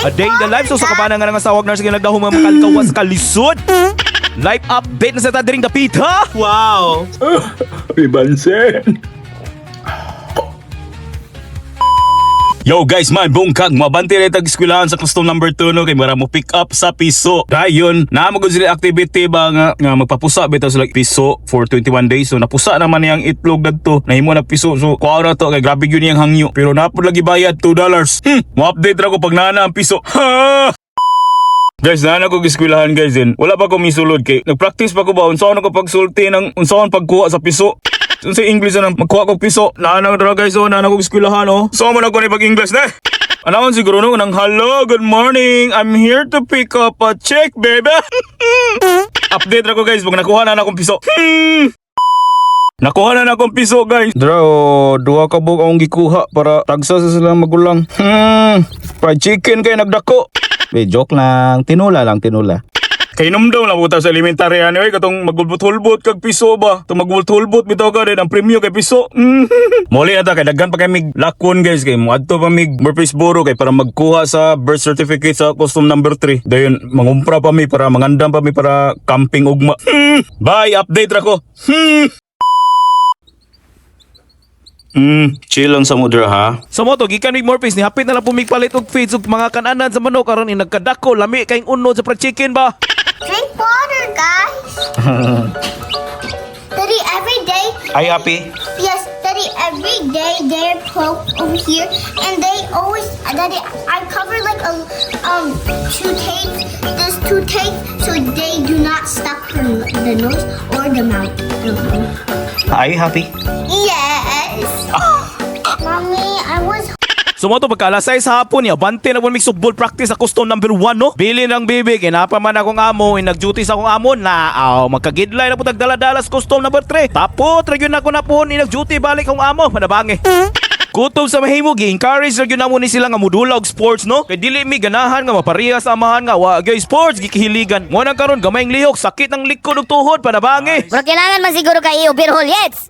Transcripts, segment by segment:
A day in the life, so sa kabana nga nga sawag na sige nagdahom mga makalikawas kalisod. Life update na sa ta diring dapita. Wow! Ibansin. Yo guys, man bungkag mabante ra tag eskwelahan sa custom number 2, no, kay mara mo pick up sa piso. Dayon, naa mo gud sila activity ba nga magpapusa bitaw sila piso for 21 days. So napusa naman niyang itlog dadto. Nahimo na piso. So kuha ra to kay grabe gyud niyang hangyo. Pero napod lagi bayad $2. Mo update ra ko pag naa na ang piso. Ha! Guys, naa na ko eskwelahan, guys, din. Wala pa ko misulod kay nagpractice pa ko ba unsaon ako pagsulti ng unsaon pagkuha sa piso. Unsa English na magkuha ko piso. Naa na dra, guys, oh, naa na ko eskwelahan, oh. So man ako ni pag English na. Anahon siguro no nang hello, good morning. I'm here to pick up a check, baby. Update ra ko, guys, pag nakuha na akong piso. Nakuha na akong piso, guys. Dra oh, duha ka buok akong gikuha para tagsa sa silang magulang. Fried chicken kay nagdako. Be, joke lang. Tinula lang, tinula. Kay numdum lang buta sa elementary ani oy, katong magulbot-hulbot kag piso ba. Tong magulbot-hulbot bitaw ka din ang premyo kay piso. Moli na ta kay daghan pa kay mig lakon, guys, kay moadto pa mig Murfreesboro kay para magkuha sa birth certificate sa custom number 3. Dayon mangumpra pa mi para mangandam pa mi para camping ugma. Bye, update ra ko. Chill lang sa mudra ha. So mo to gikan mig Morpheus ni hapit na lang pumigpalit og feeds og mga kananan sa manok aron inagkadako lami kayong unod sa fried chicken ba. Drink water, guys. Daddy, every day, Are you happy? Yes, Daddy, every day they're poked over here, and they always, Daddy, I cover like a two tape, this two tape, so they do not stuck her, the nose or the mouth. Are you happy? Yes. Mommy, I was So mo to pagka alas 6 sa hapon niya, bante na po mig football practice sa custom number 1, no. Bili ng bibig, inapa man akong amo, inag-duty sa akong amo na aw magkagidlay na po tagdala-dala sa custom number 3. Tapot ra gyud nako na po inag-duty balik akong amo, panabangi. Kutob sa mahimo gi-encourage ra gyud namo ni sila nga mudula og sports, no. Kay dili mi ganahan nga mapareha sa amahan nga wa gyud sports gikihiligan. Mo nang karon gamayng lihok, sakit ang likod ug tuhod, panabangi. Pero kailangan man siguro kay i-overhaul yets.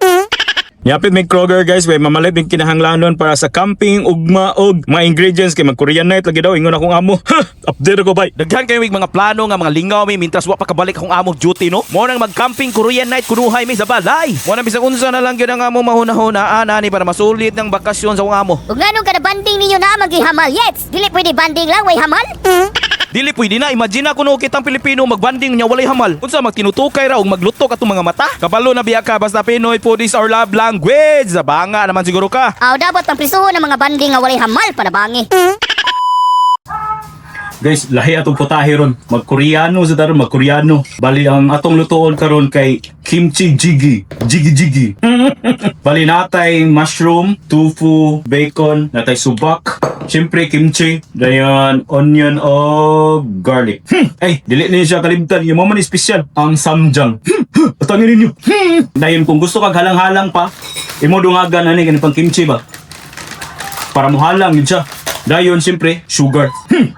Yapit may Kroger, guys, may mamalit may kinahanglanon para sa camping, ugma og mga ingredients kay mag Korean night lagi daw ingon akong amo. Ha, update ako, bye. Daghan kayo mig mga plano nga mga lingaw mi mintras wa pa kabalik akong among duty, no. Mo nang mag-camping Korean night kunuhay mi sa balay. Mo nang bisag unsa na lang gyud ang among mahuna-hunaan ani para masulit ng bakasyon sa akong amo. Ug nganong kada banding ninyo na magihamal yets. Dili pwede banding lang way hamal. Dili pwede na imagine ako no kitang Pilipino magbanding nya walay hamal. Unsa magtinutukay ra og maglutok atong mga mata? Kabalo na biya ka basta Pinoy food is our love language. Banga naman siguro ka. Aw dapat pang prisuhon ang mga banding nga walay hamal panabangi. Guys, lahi atong putahe ron. Mag-Koreano sa taron, mag-Koreano. Bali ang atong lutoon karon kay kimchi jjigae. Jiggy jiggy. Bali natay mushroom, tofu, bacon, natay subak, siyempre kimchi, dayon onion o garlic. Ay, dili niyo siya kalimtan. Yung man espesyal, ang samjang. Patangin ninyo. Dayon kung gusto kag halang-halang pa, imo dungagan ani kani pang kimchi ba. Para mohalang yun siya. Dayon siyempre, sugar.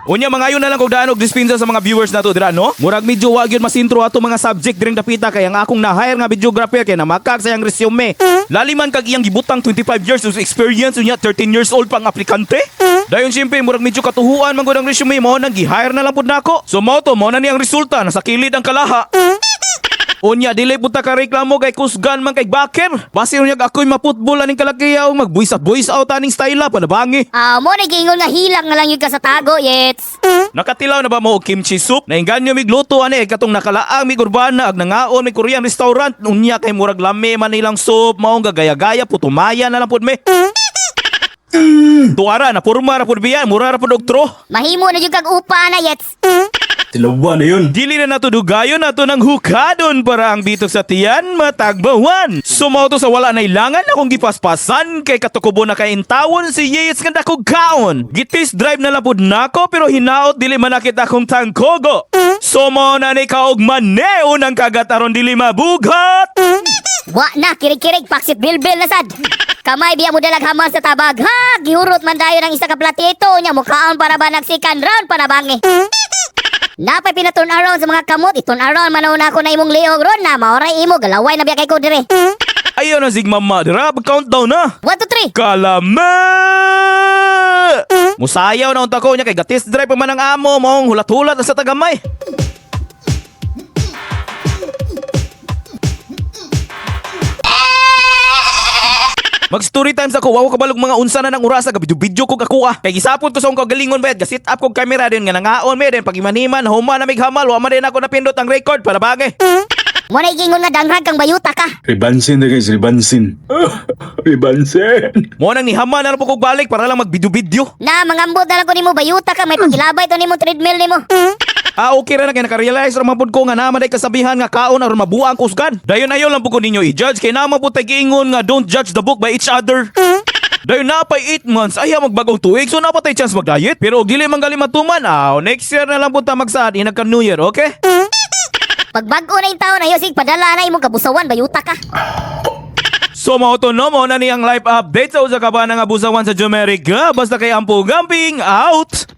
Unya mangayo na lang kog daan og dispensa sa mga viewers nato dira, no. Murag medyo wa gyud masintro ato mga subject diring dapita kay ang akong na-hire nga videographer kay namakag sa iyang resume. Laliman kag iyang gibutang 25 years of experience unya 13 years old pang aplikante. Dayon siyempre murag medyo katuhuan man gud ang resume mo nang gi-hire na lang pud nako. So mao to mao na ni ang resulta nasa kilid ang kalaha. Unya dili pud ta ka reklamo kay kusgan man kay baker. Basin unya ako'y maputbol aning kalakiyaw mag-voice out voice out aning style panabangi. Aw mo na giingon nga hilang nga lang yun ka sa tago yets. Nakatilaw na ba mo og kimchi soup? Nainganyo mig luto ani katong nakalaang mig urbana ag nangaon mig Korean restaurant unya kay murag lami man nilang soup maong gagaya-gaya putumaya na lang pud mi. Tuara na porma ra pud biya mura ra pud og tro. Mahimo na jud kag upa na yets. Tilawa na yun. Dili na nato dugayon nato ng hukadon para ang bitok sa tiyan matagbawan. Sumauto sa wala na ilangan akong gipaspasan kay katukubo na kay intawon si Yates nga dakog kaon. Gitis drive na lang pud nako pero hinaot dili manakit akong tangkogo. Sumo na ni kaog maneo ng kagat aron dili mabugat. Wa na kirig-kirig paksit bilbil na sad. Kamay biya mo dalag hamal sa tabag. Ha, gihurot man dayon ang isa ka platito nya mukhaon para ba nagsikan round panabangi. Napay pina-turn around sa mga kamot, i-turn around man na ako na imong liog ron na maoray imo galaway na biya kay ko dire. Ayaw na sig mama dira countdown na. 1 2 3. Kalame! Musayaw na unta ko niya kay ga-test drive pa man ang amo maong hulat-hulat na sa tagamay. Mag story times ako, wa ko kabalog mga unsa na ng orasa, gabidyo-bidyo ko kakuha. Kay gisapot ko sa akong kagalingon bayad, ga-set up kog camera din nga nangaon me din pag imaniman, human na mig hamal, wa man din ako napindot ang record para bagay. Mo na igingon nga danghag kang bayuta ka. Ribansin na guys, ribansin. Ribansin. Mo nang nihaman na lang po kog balik para lang magbidyo-bidyo. Na mangambot na lang ko nimo bayuta ka, may pagilabay to nimo treadmill nimo. Ah, okay ra na kay nakarealize ra man pud ko nga naa man day kasabihan nga kaon aron mabuang kusgan. Dayon ayo lang pud ko ninyo i-judge kay naa man pud tay giingon nga don't judge the book by each other. Dayon na pay 8 months ay magbagong tuig, so naa pa tay chance mag-diet. Pero og dili man gali matuman, aw, next year na lang pud ta magsaad inag ka New Year, okay? Pag bag-o na yung taon ayo sig padala na imong kabusawan bayuta ka. So mao to, no, mao na ni ang life update sa usa ka bana nga busawan sa Jumerica. Basta kay Ampo Gamping out.